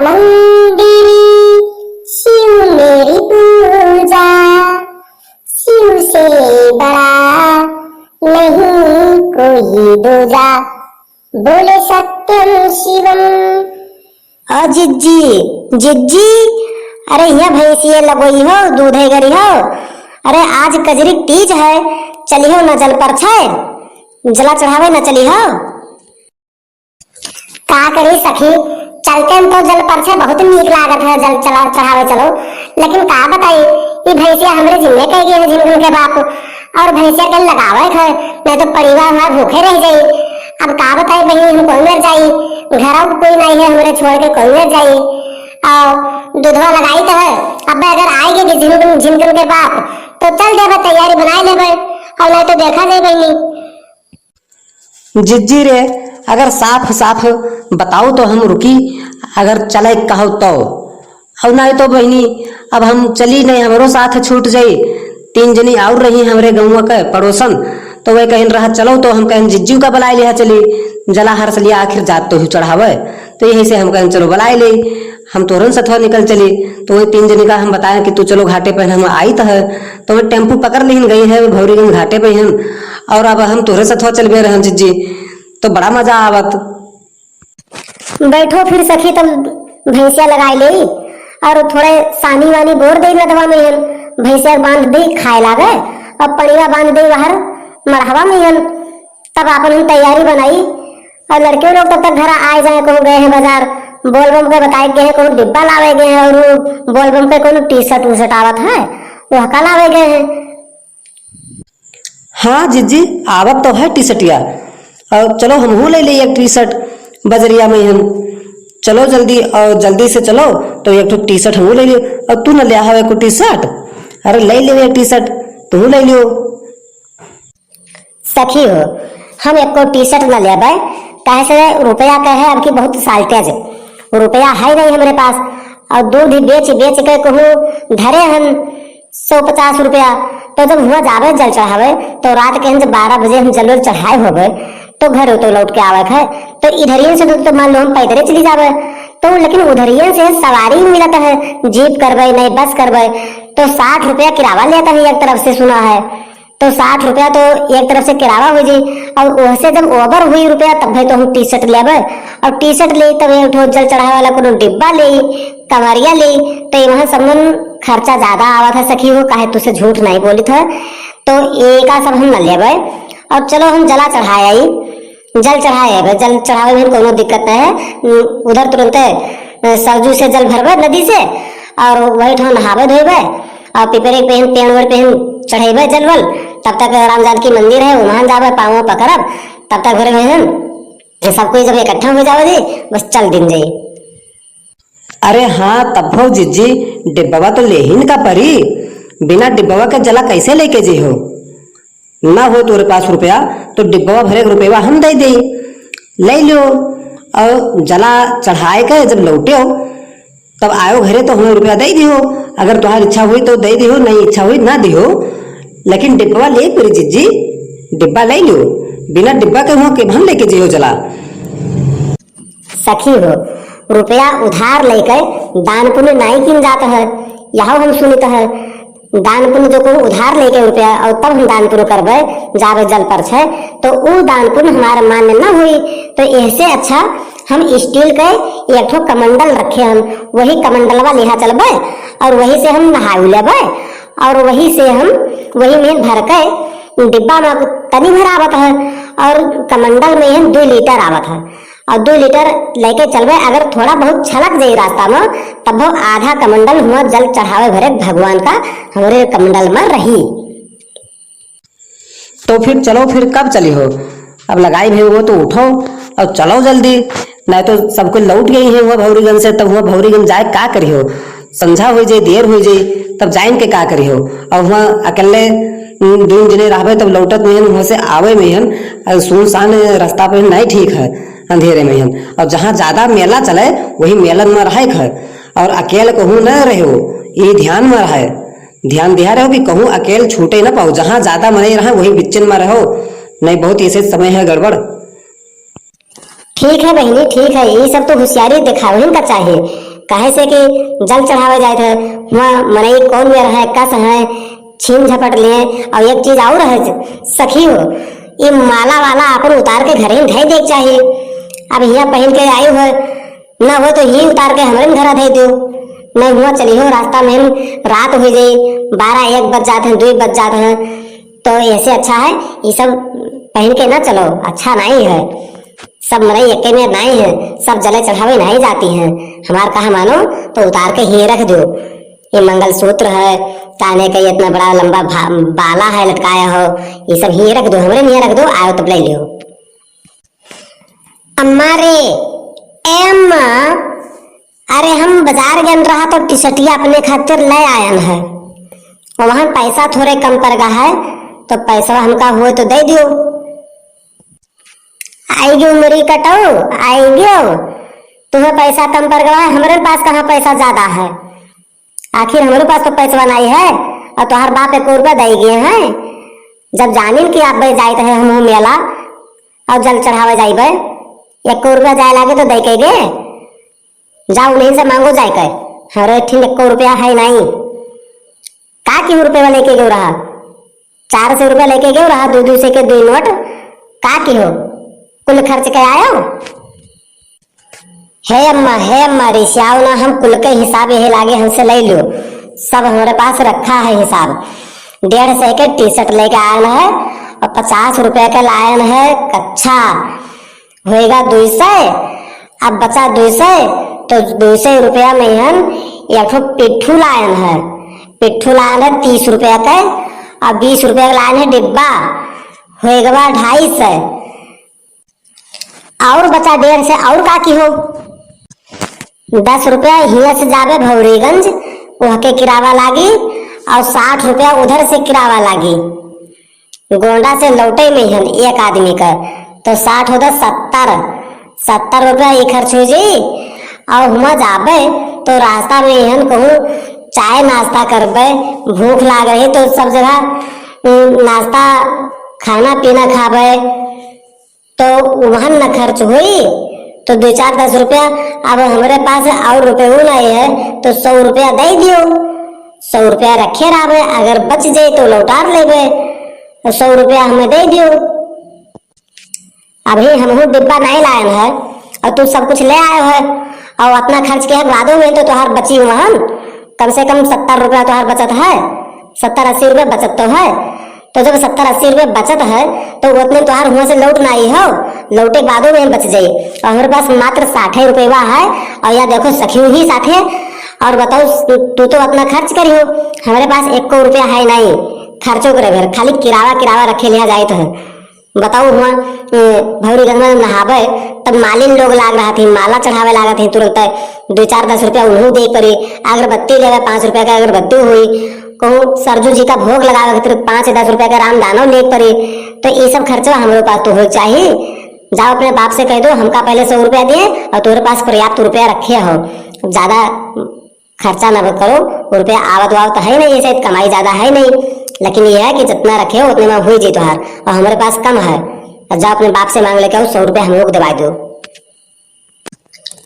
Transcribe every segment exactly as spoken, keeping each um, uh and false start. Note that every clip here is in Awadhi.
मंदिर शिव मेरी पूजा, शिव से बड़ा नहीं कोई दूजा, बोले सत्यम शिवम। ओ जिज्जी, जिज्जी, अरे हियाँ भैंसिया लगोई हो, दूधे गरी हो। अरे आज कजरी तीज है, चलिहो न जल परछे, जला चढ़ावे न चलिहो। का करी सखी, चलते हम तो जल परछे बहुत नीक लागत है, जल चला चढ़ावे चलो, लेकिन का बताई, ई भैंसिया हमरे जिम्मे कह गई है झिनगुन के बाप, और भैंसिया के लगावे है, नहीं तो परिवार हमार भूखे रह जाई। अब का बताई बहिनी, हम कोई मेर जाई, घरों कोई नहीं है हमरे छोड़ के, कोई मेर जाई। और दूधवा लगाई तो है, अब अगर आएगी कि झिनगुन, झिनगुन के बाप, तो चल देबे, तैयारी बनाई लेबे, और नहीं तो देखा जाए बहिनी। जिज्जी रे, अगर साफ साफ बताओ तो हम रुकी, अगर चले कहो तो। और नहीं तो बहिनी, अब हम चली नहीं, हमरो साथ छूट जाई। तीन जनी और रही हमरे गौवा के पड़ोसन, तो वे कहन रहा चलो, तो हम कहन जिज्जू का बुलाए लिया चली, जला हरस लिया आखिर जात तो ही चढ़ावे। तो यही से हम कहन चलो बुलाए ले, हम तोरन सथवा निकल चली। तो वही तीन जनी का हम बताए कि तू चलो घाटे पे, हम आइत है। तो वही टेम्पू पकड़ लिहिन गई है भौरीगंज घाटे पे हन, और अब हम तोरे सथवा चलबे रहन जिज्जी, तो बड़ा मजा आवत। बैठो फिर सखी, तब भैंसिया लगाई ले और थोड़े सानी वानी बोर दे नदवा में हन, भैंसिया बांध दे खाए लागे, और पनिया बांध दे बाहर मढ़वा में हन। तब आपन हम तैयारी बनाई और लड़के लोग तब तक घर आए जाए, कहूँ गए हैं बाजार, बोलबम के बताए गए हैं, कहूँ डिब्बा लावे गए हैं और वो बोलबम के कोनो टी शर्ट वी शर्ट आवत है, वह का लावे गए हैं। हाँ जिज्जी, आवत तो है टी शर्टिया, और चलो हमहू ले ले एक टी शर्ट बजरिया में हम। चलो जल्दी, और जल्दी से चलो, तो एक ठो टी शर्ट हमहू ले लियो, और तू न ले आवे को टी शर्ट। अरे ले लियो एक टी शर्ट, तू ले लियो। सखी हो, हम एको टी शर्ट न लेबै, काहे से रुपया के है अब की बहुत shortage, रुपया है नहीं हमरे पास। और दूध ही बेच बेच के कहूँ धरे हन सौ पचास रुपया, तो जब हुआ जावे जल चढ़ावे, तो रात के हम जब बारह बजे हम जल उल चढ़ाए होबे, तो घर तो लौट के आवे है, तो इधरियन से तो, तो मान लो हम पैदरे चली जावे, तो लेकिन उधरियन से सवारी मिलत है, जीप करबे नहीं बस करबे, तो साठ रुपया किरावा लेता है एक तरफ से सुना है। तो साठ रुपया तो एक तरफ से किरावा हो जाई, और ओहसे जब over हुई रुपया, तब भाई तो हम टी शर्ट लेबे, और टी शर्ट ले तब एक ठो जल चढ़ावे वाला कोनो डिब्बा ले, कमरिया ले, तो ये वहाँ समझन खर्चा ज्यादा आवत है सखी हो, काहे तुसे झूठ नहीं बोलित है। तो एका सब हम न लेबे, और चलो हम जला चढ़ाए आई, जल चढ़ाए आवे, जल चढ़ावे में कोनो दिक्कत नहीं है। उधर तुरंते, अ, सरजू से जल भरबे नदी से, और वही ठो नहावे धोएबे, और पिपरे पेन, पेड़ वेड़ पेन चढ़ेबे जल वल। तब तक राम जानकी मंदिर है, वहाँ जाबे, पाँव पकड़ब, तब तक घरे में हम सब कोई जब इकट्ठा हो जावे जी, बस चल दिन जाई। अरे हाँ, तब हो जिज्जी, डिब्बवा तो लेहिन का परी, बिना डिब्बवा के जला कैसे लेके जे हो? ना हो तोरे पास रुपया, तो डिब्बवा भरे के रुपया हम दे दे, ले लियो। और जला चढ़ाए के जब लौटियो, तब आयो घरे तो हमें रुपया दे दियो। अगर तुम्हारी इच्छा हुई तो दे दियो, नहीं इच्छा हुई ना दियो, लेकिन डिब्बवा ले परी जिज्जी, डिब्बा ले लियो। बिना डिब्बा के हुआ के हम लेके जियो जला। सखी हो, रुपया उधार लेके दान पुण्य नाई किन जात है, यहो हम सुनित है। दान पुण्य जो कहूँ उधार लेके रुपया और तब हम दान पुण्य करबे, जाबे जल परछे, तो ऊ दान पुण्य हमार मान्य न हुई। तो ऐसे अच्छा हम steel के एक ठो कमंडल रखे हम, वही कमंडलवा लेहा चलबे और वही से हम नहाई लेबे और वही से हम, वही में भर के डिब्बा में तनी भरावत है और कमंडल में हम दो लीटर आवत है। और दो लीटर लेके चलबे, अगर थोड़ा बहुत छलक जाई रास्ता में, तब वो आधा कमंडल हुआ जल चढ़ावे भरे भगवान का हमरे कमंडल में रही। तो फिर चलो, फिर कब चली हो? अब लगाई भई हो तो उठो और चलो जल्दी, नहीं तो सबको लौट गई है हुआ भौरीगंज से, तब हुआ भौरीगंज जाए का करी हो? संझा हो जाए, देर हो जाए, तब जाइन के का करी हो? और हुआ अकेले, उम, दो जने रहबे तब लौटत में हन, हुआ से आवे में हन, और सुनसान रास्ता पे नहीं ठीक है। अंधेरे में हम, और जहाँ ज्यादा मेला चले, वही मेलन में रहे क है, और अकेले कहूँ न रहो, ये ध्यान में रहे, ध्यान दिया रहो कि कहूँ अकेल छूटे न पाओ, जहाँ ज्यादा मने रहे, वही बिच्चन में रहो, नहीं बहुत ऐसे समय है गड़बड़। ठीक है बहिनी, ठीक है, ये सब तो होशियारी दिखावे का चाहिए, काहे से कि जल चढ़ावे जाइत है, हुआँ मनई कौन मेर है, कस है, छीन झपट लिए। और एक चीज और है सखी हो, ये माला वाला आपन उतार के घरे धई देक चाही। अब हियाँ पहिन के आई हो, न हो तो ही उतार के हमरे घरा धई दियो, नहीं हुआँ चली हो, रास्ता में रात हो जाई, बारह एक बज जात है, दुई बज जात है, तो ऐसे अच्छा है ये सब पहिन के ना चलो, अच्छा नहीं है। सब मनई एके में नहीं है, सब जले चढ़ावे नहीं जाती हैं। हमार कहा मानो तो उतार के ही रख दो। ये मंगलसूत्र है, काने का ये इतना बड़ा लंबा भा-, बाला है लटकाया हो, ये सब ही रख दो, हमरे में रख दो, आयो तब ले लियो। अम्मा रे, ए अम्मा, अरे हम बाजार गन रहा तो टी-शर्टिया अपने खातिर ले आयन है, वहाँ पैसा थोड़े कम पड़ गा है, तो पैसा हमका हुए तो दे दियो। आई गयो मेरी कटऊ, आई गयो। तुम्हें पैसा कम पड़ गवा है, हमरे पास कहाँ पैसा ज्यादा है? आखिर हमरे पास तो पैसवा नहीं है, और तोहर बाप एक रुपया दे गए हैं। जब जानिन कि आप बे जाइत है हमहू मेला और जल चढ़ावे जाइबे, एक रुपया जाए लागे तो दे के गे, जाओ उन्हीं से मांगो जाए के, हमरे ठिन एक रुपया है नहीं। का की रुपया लेके गयो रहा? चार सौ रुपया लेके गयो रहा, दो दो सौ के दो नोट। का की हो, कुल खर्च के आयो? हे अम्मा, हे अम्मा, रिसियाओ ना, हम कुल के हिसाब यही लागे हमसे ले लो, सब हमरे पास रखा है हिसाब। डेढ़ सौ के टी शर्ट लेके आयन है और पचास रुपया के लायन है कच्छा, होएगा दुई सौ। अब बचा दुई सौ, तो दुई सौ रुपया में हम एक ठो पिट्ठू लायन है, पिट्ठू लायन है तीस रुपया के, और बीस रुपया के लायन है डिब्बा, होएगा ढाई सौ। और बचा डेढ़ सौ, और का की हो? दस रुपया हियाँ से जाबे भौरीगंज, वह के किरावा लागी, और साठ रुपया उधर से किरावा लागी। गोंडा से लौटे में हन एक आदमी का, तो साठ होता सत्तर, सत्तर रुपया ही खर्च हो जाई। और हुआँ जाबे तो रास्ता में हन कहूँ चाय नाश्ता करबे, भूख लाग रही तो सब जगह, उम, नाश्ता, खाना पीना खाबे, तो वहन न खर्च हुई, तो दो चार दस रुपया अब हमरे पास और रुपये नहीं है, तो सौ रुपया दे दियो, सौ रुपया रखे रहबे, अगर बच जाए तो लौटार लेबे, और सौ रुपया हमें दे दियो। अभी हमहू डिब्बा नहीं लायन है, और तू सब कुछ ले आयो है, और अपना खर्च के है, बादों में तो तोहार बची वहन, कम से कम सत्तर रुपया तोहार बचत है, सत्तर अस्सी रुपया बचत तो है। तो जब सत्तर अस्सी रुपया बचत है, तो उतने तोहार हुआँ से लौट ना आई हो, लौटे बादों में बच जाई। और हमरे पास मात्र साठे रुपया है, और या देखो सखी ही साथे, और बताओ, तू तो अपना खर्च करी हो, हमरे पास एको रुपया है नहीं खर्चो करे भर, खाली किरावा किरावा रखे लिया जाए तो है। बताओ हुआँ, ए, भौरी गंगा में नहावे, तब मालिन लोग लाग रहा थी, माला चढ़ावे लागत थी तुरंत, दो चार दस रुपया उन्हों दे पड़ी, अगरबत्ती लेवे, पाँच रुपया का अगरबत्ती हुई, कहूँ सरजू जी का भोग लगावे खातिर पाँच दस रुपया का रामदानो ले पड़ी। तो ये सब खर्चा हमरे पास तो हो चाहिए। जाओ अपने बाप से कह दो, हमका पहले सौ रुपया दिए और तुम्हारे पास पर्याप्त रुपया रखे हो, ज्यादा खर्चा ना करो, वो रुपया आवत वावत है नहीं, ऐसे कमाई ज्यादा है नहीं, लेकिन ये है कि जितना रखे हो उतने में हुई जी तोहार, और हमारे पास कम है, और जाओ अपने बाप से मांग लेके आओ, सौ रुपया हम लोग दिवा दो।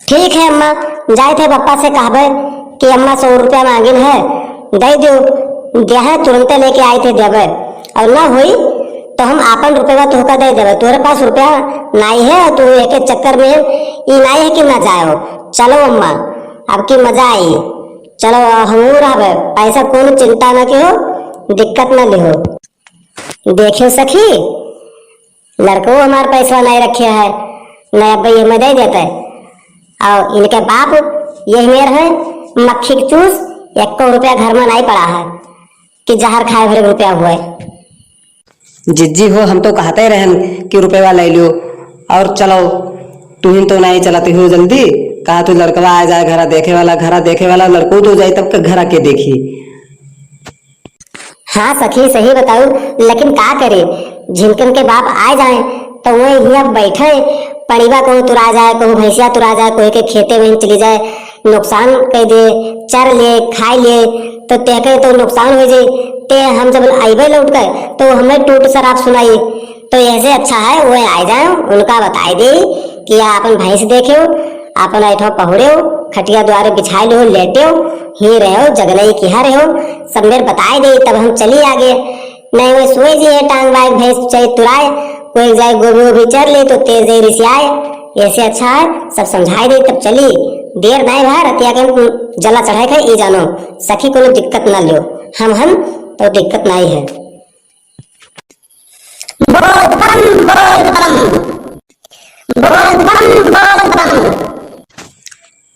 ठीक है अम्मा, जाए थे पप्पा से कहबे कि अम्मा सौ रुपया मांगिन है, दे दो, देहे तुरंते लेके आए थे देबे, और ना हुई तो हम आपन रुपया तोहका दे देबे। तोहरे पास रुपया नाई है, तू एक चक्कर में ई नाई है कि ना जाओ। चलो अम्मा, अब की मजा आई। चलो, हमहू रहबे, पैसा कोनो चिंता न किहो, दिक्कत न लिहो। देखियो सखी, लड़को हमार पैसवा नहीं रखे है, नहीं अब ये हमें दे देते। और इनके बाप यही मेर है, मक्खी के चूस, एको रुपया घर में नहीं पड़ा है कि जहर खाए भरे रुपया हुए। जिज्जी हो, हम तो कहते रहन कि रुपया ले लियो और चलो, तुहिन तो नहीं चलती हो जल्दी। कहा तू लड़कवा आ जाए, घरा देखे वाला, घरा देखे वाला लड़को तो जाए, तब के घरा के देखी। हाँ सखी, सही बताऊ, लेकिन का करे, झिनकन के बाप आ जाए तो वही हियाँ बैठे, पड़ीबा कहूँ तुरा जाए, कहूँ भैंसिया तुरा जाए, कोई के खेते में चली जाए, नुकसान कर दे, चर ले, खाए ले, तो तेके तो नुकसान हो जाए। ते हम जब अइबे लौट के, तो हमें टूट शराब सुनाई। तो ऐसे अच्छा है वो आ जाए, उनका बताए दे कि आप अपन भैंस देखे हो, आपन ऐठो पहुड़ेउ, खटिया द्वारे बिछाए लिहो, लेटेउ, ही रहेउ, जगनई किहा रहेउ, सब मेर बताए देई, तब हम चली आगे। नहीं वै सोए जइहैं टांग बाइक भैंस चरी तुराए, कोई जाए गोभी वोभी चर ले तो तेज जाए रिसियाए। ऐसे अच्छा है, सब समझाए देई तब चली। देर नहीं भा, रतिया के हम जला चढ़ाए खाए, ई जानो, सखी कोनो दिक्कत ना लियो, हम हम तो दिक्कत नहीं है। बोल बम, बोल बम, बोल बम, बोल बम।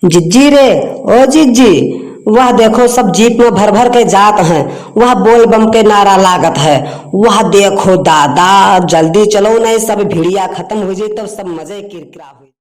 जिज्जी रे, ओ जिज्जी, वह देखो सब जीप में भर भर के जात हैं, वह बोल बम के नारा लागत है। वह देखो दादा, जल्दी चलो नहीं सब भिड़िया खतम होइ जाई, तब सब मजे किरकिरा हो।